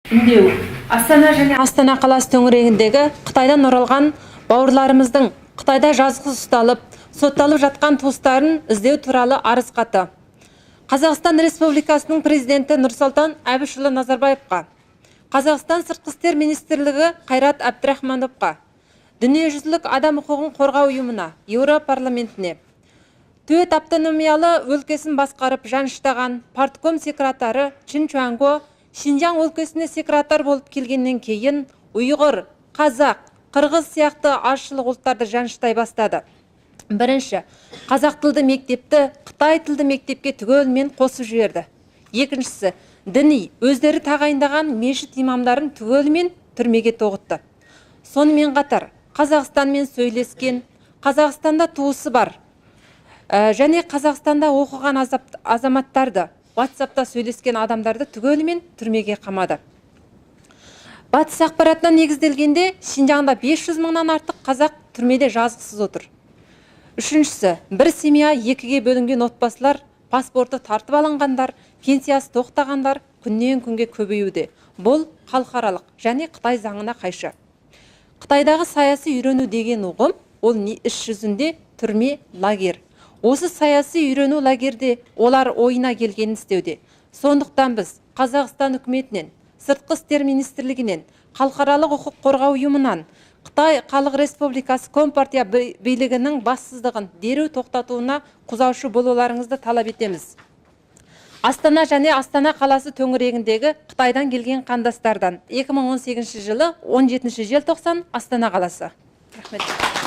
Үндеу. Астана және Астана қаласы төңірегіндегі Қытайдан оралған бауырларымыздың Қытайда жазықсыз ұсталып, сотталып жатқан туыстарын іздеу туралы арыз хаты. Қазақстан Республикасының президенті Нұрсұлтан Әбішұлы Назарбаевқа, Қазақстан Сыртқы істер министрлігі Қайрат Әбдірахмановқа, Дүниежүзілік адам құқығын қорғау ұйымына, Еуропарламентіне. Төт автономиялы өлкесін басқарып жаныштаған партком секретары Чин Чуанго Шинжаң өлкесіне секретар болып келгеннен кейін ұйғыр, қазақ, қырғыз сияқты азшылық ұлттарды жаныштай бастады. Бірінші, қазақ тілді мектепті қытай тілді мектепке түгелімен қосып жіберді. Екіншісі, діни өздері тағайындаған мешіт имамдарын түгелімен түрмеге тоғытты. Сонымен қатар, Қазақстанмен сөйлескен, Қазақстанда туысы бар, және Қазақстанда оқыған азаматтарды, WhatsAppта сөйлескен адамдарды түгелімен түрмеге қамады. Батыс ақпаратына негізделгенде, Шинжаңда 500 мыңнан артық қазақ түрмеде жазықсыз отыр. Үшіншісі, бір семья екіге бөлінген отбасылар, паспорты тартып алынғандар, пенсиясы тоқтағандар күннен күнге көбеюде. Бұл халықаралық және Қытай заңына қайшы. Қытайдағы саяси үйрену деген ұғым, ол іс жүзінде түрме, лагерь. Осы саяси үйрену лагерде олар ойына келгенін істеуде. Сондықтан біз Қазақстан үкіметінен, Сыртқы істер министрлігінен, халықаралық құқық қорғау ұйымынан Қытай Халық Республикасы Компартия билігінің бассыздығын дереу тоқтатуына құзаушы болуларыңызды талап етеміз. Астана және Астана қаласы төңірегіндегі Қытайдан келген қандастардан 2018 жылы 17 желтоқсан, Астана қаласы. Рахмет.